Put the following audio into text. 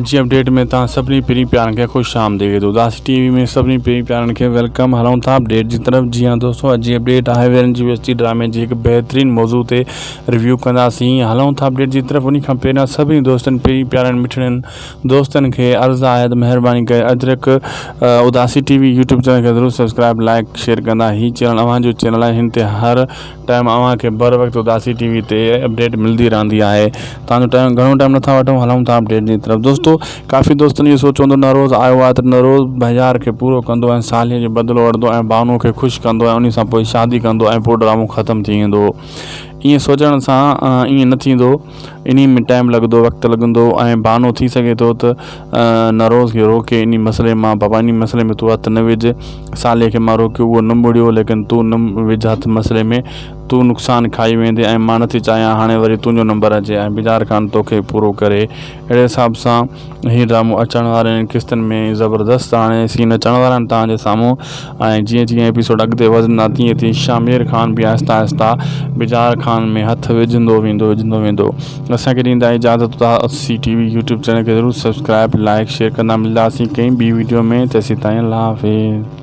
جي اپڊيٽ ۾ توهان سڀني پرين پيارن کي خوش آمديد اداسي ٽي وي ۾ سڀني پرين پيارن کي welcome هلون ٿا اپڊيٽ جي طرف جي ها دوستو اڄ جي اپڊيٽ آهي ويرن جي وستي ڊرامي جي هڪ بهترين موضوع تي ريويو ڪنداسين هلون ٿا اپڊيٽ جي طرف ان کان پهريان سڀني دوستن پرين پيارن مٺڙين دوستن کي عرض آهي ته مهرباني ڪري Ajrak Udasi T V YouTube channel کي ضرور سبسڪرائب لائڪ شيئر ڪندا هي چينل اوهان جو چينل آهي هن تي هر ٽائيم اوهان کي بر وقت اداسي ٽي وي تي اپڊيٽ ملدي رهندي آهي تان جو ٽائيم گهڻو ٽائيم نٿا وٺون هلون ٿا اپڊيٽ جي طرف دوستو ڪافي دوستن اهو سوچيو هوندو نروز آيو آهي ته نروز بهيار کي پورو ڪندو ۽ صالح جو بدلو وٺندو ۽ بانو کي خوش ڪندو ۽ انهي سان پوء شادي ڪندو ۽ پوء ڊرامو ختم ٿي ويندو ائين سوچڻ سان ائين نه ٿيندو انهي ۾ ٽائيم لڳندو وقت لڳندو ۽ بهانو ٿي سگهي ٿو ته نروز کي روڪي انهي مسئلي مان بابا انهي مسئلي ۾ تون هٿ نه وجهه صالح کي مان روڪيو اهو نه مڙيو ليڪن تون نه وجهه هٿ مسئلي ۾ تون نقصان کائي ويندين ۽ مان نٿي چاهيان هاڻي وري تنهنجو نمبر اچي ۽ بجار خان توکي پورو ڪري اهڙي حساب سان هي ڊرامو اچڻ وارين قسطن ۾ زبردست هاڻي سين اچڻ وارا آهن توهان جي سامهون ۽ جيئن جيئن ايپيسوڊ اڳتي وڌندا تيئن تيئن شامير خان به آهستي آهستي بجار خان ۾ هٿ وجهندو ويندو وجهندو ويندو اسان کي ڏيندا اجازت C T V YouTube channel کي ضرور سبسڪرائب لائڪ شيئر ڪندا ملداسين ڪنهن ٻي ويڊيو ۾ تيسين تائين الله حافظ.